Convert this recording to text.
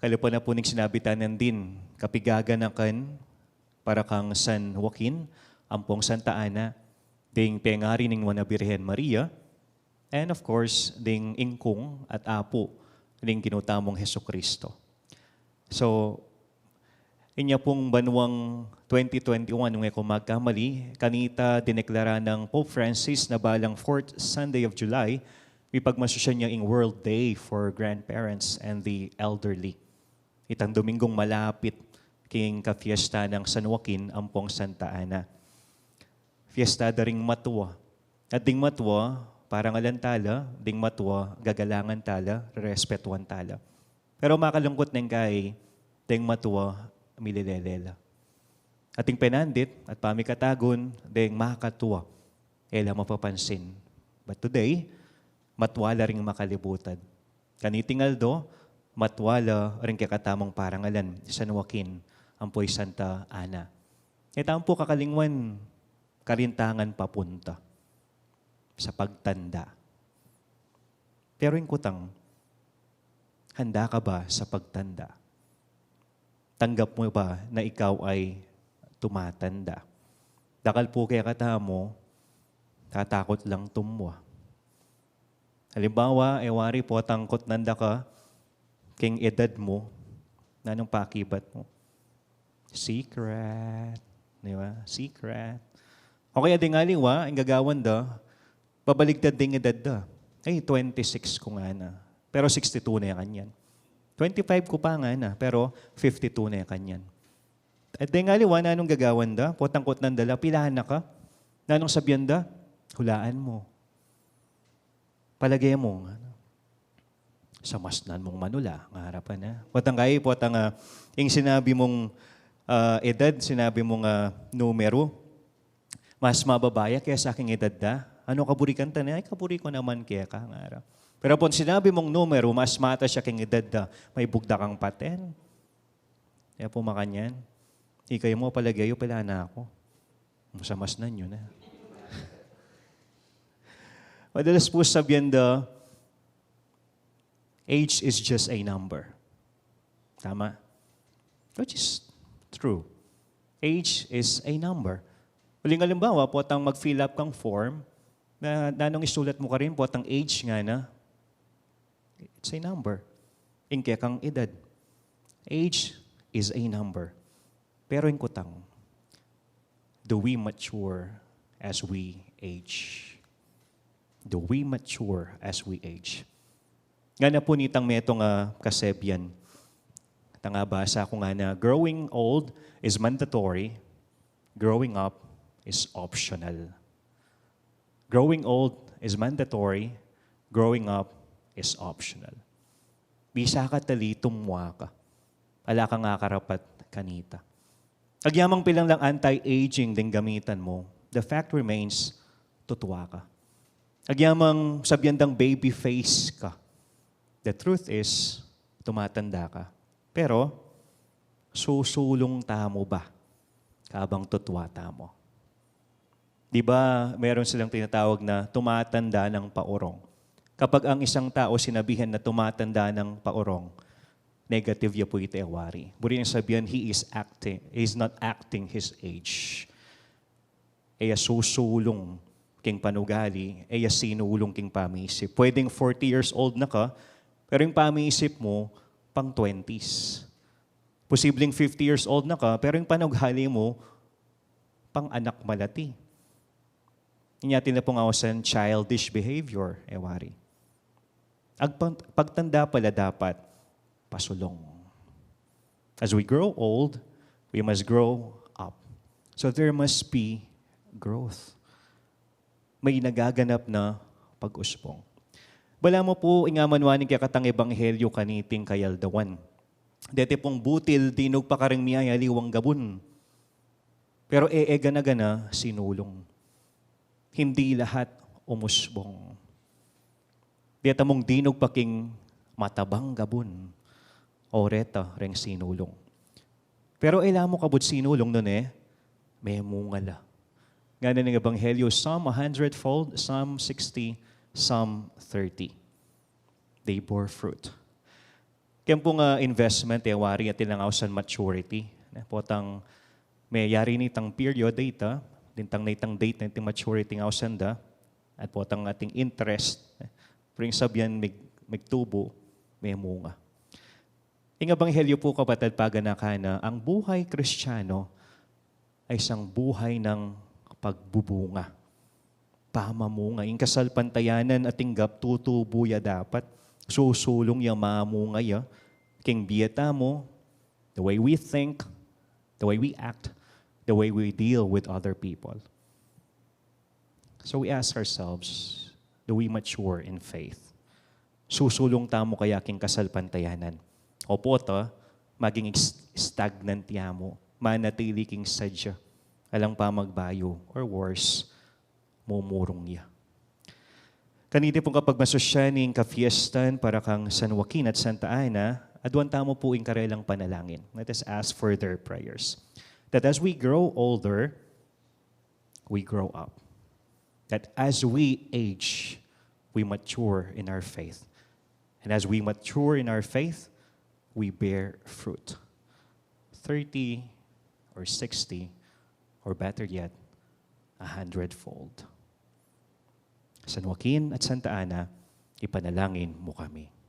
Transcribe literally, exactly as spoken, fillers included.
Kalupa na pu ning sinabi tanan din, kapigaganakan para kang San Joaquin, ampong Santa Ana, ding pengari ning Nuan a Birhen Maria, and of course, ding ingkung at apu ning Ginu tamung Jesucristo. So, inya pung banuang twenty twenty-one, nung e ku magkamali, kanita dineklara nang Pope Francis na balang fourth Sunday of July, mipagmasusyan ya ing World Day for Grandparents and the Elderly. Itang Dominggung malapit king kafiesta nang San Joaquin ampong Santa Ana. Fiesta da ring matua. At ding matua, parangalan tala, ding matua, gagalangan tala, rerespetuan tala. Pero makalungkut neng kai, ding matua, mililele la. At ding penandit, at pamikatagun, ding makatua, e la mapapansin. But today, matua la ring makalibutan. Kaniting aldo, matua la ring kekatamung parangalan, San Joaquin, ampo i Santa Ana. E tamu pu kakalingwan, karin tangan papunta sa pagtanda. Pero ing kutang, handa ka ba sa pagtanda? Tanggap mo ba na ikaw ay tumatanda? Dakal pu kekatamu, tatakut lang tumwa. Halimbawa, e wari, potang kutnan da ka king edad mu, nanung pakibat mu? Secret. Di ba? Secret. O kaya ding aliwa, ing gagawan da, babaligtad ding edad da. Ay, twenty-six ku ngana. Pero sixty-two ne kanyan. Twenty-five ku pa ngana, pero fifty-two ne kanyan. At ding aliwa, nanung gagawan da, potang kutnan da la, pila na ka? Nanung sabian da? Hulaan mu. Palage mu, ngana. Samasnan mung manula, ngara pa na. Potang kai, potang, ah, ing sinabi mung, ah, edad, sinabi mung, ah, numeru, mas mababa ya kesa king edad da. Ano kaburikan ta na? Ay, kaburi ku naman keka, ngara. Pero pung sinabi mung numeru, mas matas ya king edad da, maibugda kang paten. Kaya pu makanyan, ikayu mu, palage yu, pila na ku? Samasnan yu na. Madalas pu sabian da, age is just a number. Tama? Which is true. Age is a number. Uling alimbawa, potang mag-fill up kang form, na nanung isulat mu karin, potang age ngana, it's a number. Ing kekang edad. Age is a number. Pero ing kutang, do we mature as we age? Do we mature as we age? Ngana pu nitang metung a kasebian. Tang abasa ku ngana, growing old is mandatory, growing up is optional. Growing old is mandatory, growing up is optional. Bisa ka tali, tumwa ka. Ala kang akarapat kanita. Agyamang pilan lang anti-aging ding gamitan mu, the fact remains, tutuwa ka. Agyamang sabian dang baby face ka, the truth is, tumatanda ka. Pero, susulung tamu ba kabang tutuwa tamu? Di ba meron silang tinatawag na tumatanda ng paurong? Kapag ang isang tao sinabihan na tumatanda ng paurong, negative ya pu ita, e wari. Buri nang sabian, he is acting, he is not acting his age. E ya susulung king panugali, e ya sinulung king pamisip. Pwedeng forty years old na ka, pero ing pamisip mu, pang twenties. Posibleng fifty years old na ka, pero ing panugali mu, pang anak malati. Inya atin la pung ausan, childish behavior, e wari. Agpang-, pagtanda pala dapat pasulung. As we grow old, we must grow up. So there must be growth. May nagaganap na pag-usbong. Balamu pu, ing amanuan ning kekatang ebanghelyo kaniting kayaldawan. Deti pung butil, dinug pa karing miyayaliwang gabun. Pero e, e gana-gana sinulung. Hindi lahat umusbong. Deta mung dinug pa king matabang gabun, o reta reng sinulung. Pero e la mu kabud sinulung, nune memunga la. Ngana ning Ebanghelyo, some a hundredfold, some sixty, some thirty. They bore fruit. Yan pung, ah, investment, e wari atin lang ausan maturity. Ne? Potang meyari nitang period data, dintang nitang date na iting maturity ng ausan da, at potang ating interest, ne? Pero ing sabyan mig-, migtubu, memunga. Ing ebanghelyo pu, kapatad, paganaka na, ang buhay Kristiyano ay isang buhay ng pagbubunga. Pamamunga. Ing kasalpantayanan atin gap tutubu ya dapat. Susulung ya, mamunga ya king bie tamu, the way we think, the way we act, the way we deal with other people. So we ask ourselves, do we mature in faith? Susulung tamu kaya king kasalpantayanan? O pota, maging ex-, stagnant ya mu, manatili king sadya, alang pamagbayu, or worse, mumurung ya. Kaniti pung kapagmasusyan ning kafiestan para kang San Joaquin at Santa Ana, aduan tamu pu ing karelang panalangin. Let us ask for their prayers. That as we grow older, we grow up. That as we age, we mature in our faith. And as we mature in our faith, we bear fruit. Thirty or sixty, or better yet, a hundredfold. San Joaquin at Santa Ana, ipanalangin mu kami.